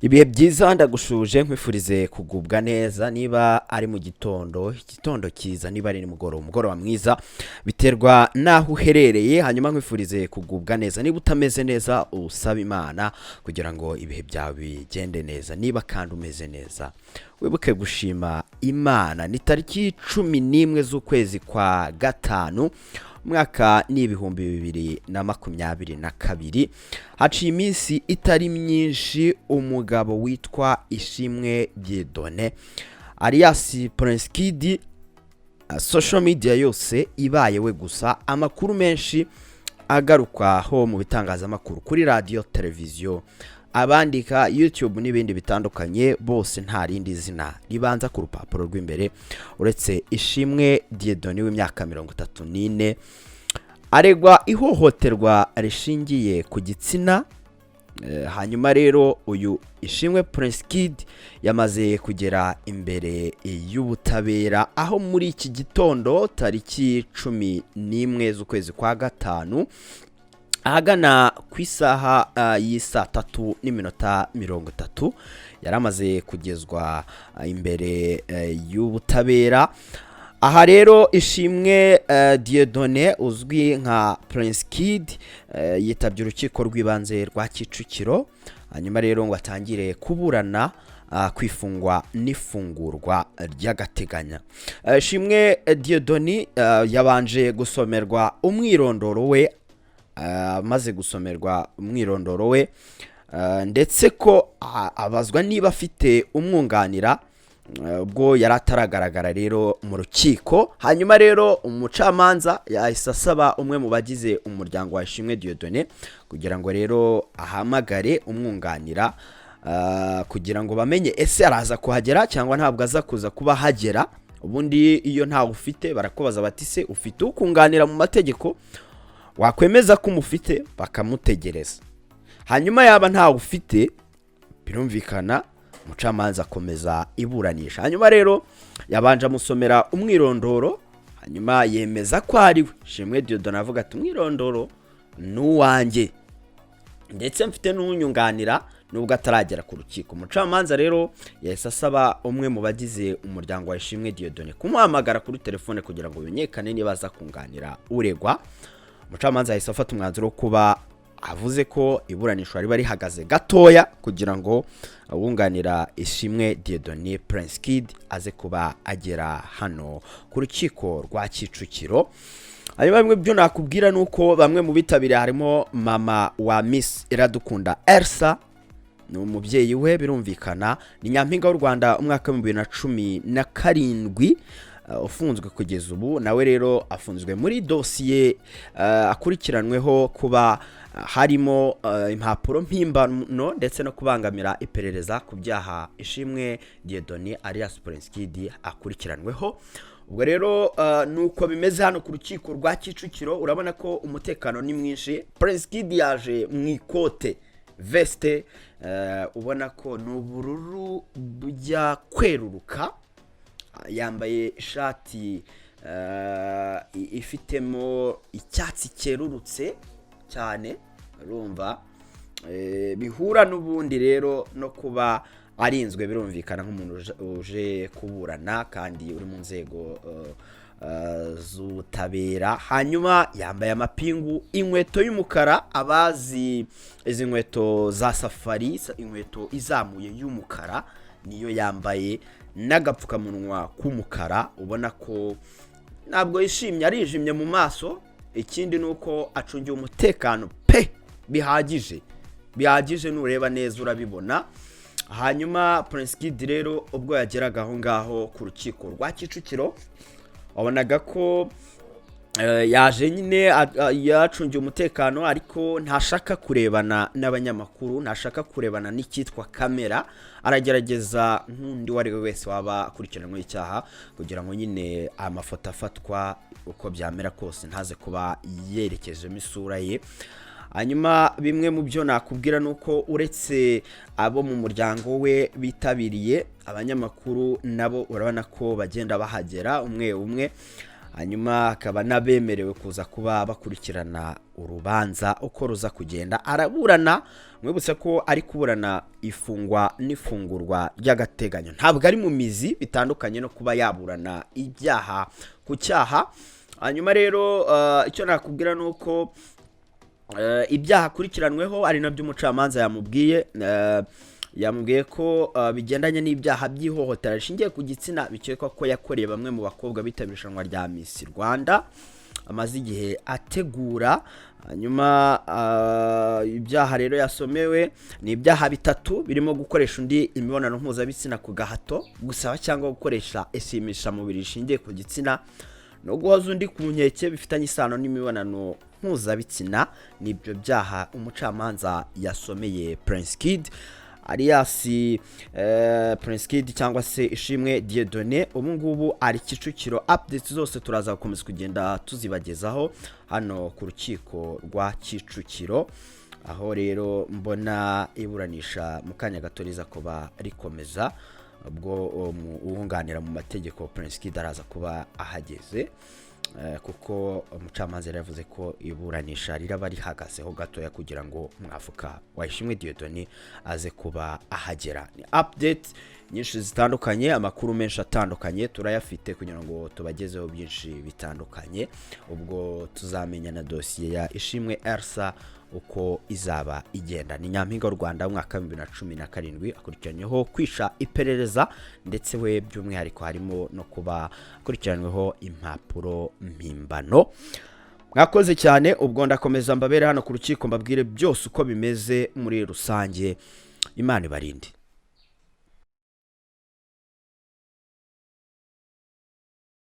Ibihe byiza, ndagushuje, nkwifurize kugubwa neza. Niba ari mu gitondo, igitondo cyiza, niba ari nimugoroba, umugoroba mwiza, biterwa n'aho uherereye. Hanyuma nkwifurize kugubwa neza. Niba utameze neza, usaba Imana kugira ngo ibihe byawe bigende neza. Niba kandi umeze neza, wibuke gushima Imana. Ni tariki 11 z'ukwezi kwa gatanu, umwaka ni 2022. Haciye iminsi itari myinshi umugabo witwa Ishimwe Dieudonné alias Prince Kid, social media yose ibaye we gusa, amakuru menshi agarukwaho mu bitangazamakuru, kuri radiyo, televiziyo, abandika, YouTube n'ibindi bitandukanye, bose nta rindi zina ribanza ku rupapuro rw'imbere uretse Ishimwe Dieudonné w'imyaka 34, aregwa ihohoterwa rishingiye ku gitsina. Hanyuma rero uyu Ishimwe Prince Kid yamaze kugera imbere y'ubutabera, aho muri iki gitondo tariki 11 z'ukwezi kwa gatanu, ahagana ku isaha y'isaa 3:30, yari amaze kugezwa imbere y'ubutabera. Aha rero Ishimwe Dieudonné uzwi nka Prince Kid yitabye urukiko rw'ibanze rwa Kicukiro, hanyuma rero ngo atangire kuburana ku ifungwa n'ifungurwa ry'agateganyo. Ishimwe Dieudonné yabanje gusomerwa umwirondoro we, amaze gusomerwa umwirondoro we, ndetse ko abazwa niba afite umwunganira, ubwo yari ataragaragara rero mu rukiko. Hanyuma rero umucamanza yahise asaba umwe mu bagize umuryango wa Ishimwe Dieudonné kugira ngo rero ahamagare umwunganira, kugira ngo bamenye ese araza kuhagera cyangwa ntabwo aza kuza kuba ahagera. Ubundi iyo ntawe ufite, barakubaza bati: "Se ufite ukunganira mu mategeko?" Wakwemeza ko umufite, bakamutegereza. Hanyuma yaba ntawe ufite, birumvikana umucamanza akomeza iburanisha. Hanyuma rero yabanje amusomera umwirondoro, hanyuma yemeza ko ari we Shimwe Dieudonné, avuga ati: "Umwirondoro ni uwanjye, ndetse mfite n'unyunganira nubwo ataragera ku rukiko." Umucamanza rero yahise asaba umwe mu bagize umuryango wa Ishimwe Dieudonné kumuhamagara kuri telefone kugira ngo bimenyekane niba aza kunganira uregwa. Umucamanza yahise afata umwanzuro wo kuba avuze ko iburanisha riba rihagaze gatoya kugira ngo uwunganira Ishimwe Dieudonné Prince Kid aze kuba agera hano ku rukiko rwa Kicukiro. Hanyuma bimwe byo nakubwira ni uko bamwe mu bitabiriye harimo mama wa Miss Iradukunda Elsa, ni umubyeyi we birumvikana, ni Nyampinga w'u Rwanda umwaka wa 2017, ufunzwe kugeza ubu. Nawe rero afunzwe muri dosiye akurikiranweho kuba harimo impapuro mpimbano ndetse no kubangamira iperereza ku byaha Ishimwe Dieudonné alias Prince Kid akurikiranweho. Ubwo rero nuko bimeze hano ku rukiko rwa Kicukiro. Urabona ko umutekano ni mwinshi. Prince Kid yaje mu ikote, veste, ubona ko ni ubururu bujya kweruruka, yambaye ishati ifitemo icyatsi cyerurutse cyane. Urumva bihura n'ubundi rero no kuba arinzwe, birumvikana nk'umuntu uje kuburana kandi uri mu nzego z'ubutabera. Hanyuma yambaye amapingu, inkweto y'umukara. Abazi izi nkweto za safari, inkweto izamuye y'umukara niyo yambaye, n'agapfukamunwa k'umukara. Ubona ko ntabwo yishimye, arijimye mu maso. Ikindi ni uko acungiwe umutekano pe, bihagije, bihagije, nureba neza urabibona. Hanyuma Prince Kid rero ubwo yageraga aho ngaho ku rukiko rwa Kicukiro, wabonaga ko yaje nyine yacungiwe umutekano, ariko ntashaka kurebana n'abanyamakuru, ntashaka kurebana n'icyitwa kamera. Aragerageza nk'undi uwo ari we wese waba akurikiranweho icyaha kugira ngo nyine amafoto afatwa, uko byamera kose ntaze kuba yerekejemo isura ye. Hanyuma bimwe mu byo nakubwira ni uko uretse abo mu muryango we bitabiriye, abanyamakuru nabo urabona ko bagenda bahagera umwe umwe. Hanyuma akaba n'abemerewe kuza kuba bakurikirana urubanza uko ruza kugenda. Araburana, mwibutse ko ari kuburana ifungwa n'ifungurwa ry'agateganyo, ntabwo ari mu mizi, bitandukanye no kuba yaburana ibyaha ku cyaha. Hanyuma rero icyo nakubwira ni uko ibyaha akurikiranweho ari nabyo umucamanza yamubwiye. Yamubwiye ko bigendanye n'ibyaha by'ihohotera rishingiye ku gitsina bikekwa ko yakoreye bamwe mu bakobwa bitabiriye irushanwa rya Miss Rwanda amaze igihe ategura. Hanyuma ibyaha rero yasomewe ni ibyaha bitatu birimo gukoresha undi imibonano mpuzabitsina ku gahato, gusaba cyangwa gukoresha ishimishamubiri rishingiye ku gitsina, no guhoza undi ku nkeke bifitanye isano n'imibonano mpuzabitsina. Nibyo byaha umucamanza yasomeye Prince Kid alias Prince Kid cyangwa se Ishimwe Dieudonné. Ubu ngubu ari Kicukiro. Updates zose turaza gukomeza kugenda tuzibagezaho hano ku rukiko rwa Kicukiro, aho rero mbona iburanisha mu kanya gato riza kuba rikomeza, ubwo uwunganira mu mategeko Prince Kid araza kuba ahageze, kuko umucamanza yari yavuze ko iburanisha riraba rihagazeho gatoya kugira ngo umwavoka wa Ishimwe Dieudonné aze kuba ahagera. Ni update nyinshi zitandukanye, amakuru menshi atandukanye turayafite kugira ngo tubagezeho byinshi bitandukanye. Ubwo tuzamenya na dosiye ya Ishimwe Elsa uko izaba igenda. Ni Nyampinga w'u Rwanda w'umwaka wa 2017, akurikiranyweho kwisha iperereza, ndetse we by'umwihariko harimo no kuba akurikiranyweho impapuro mpimbano. Mwakoze cyane. Ubwo ndakomeza mbabere hano ku rukiko, mbabwire byose uko bimeze muri rusange. Imana ibarinde.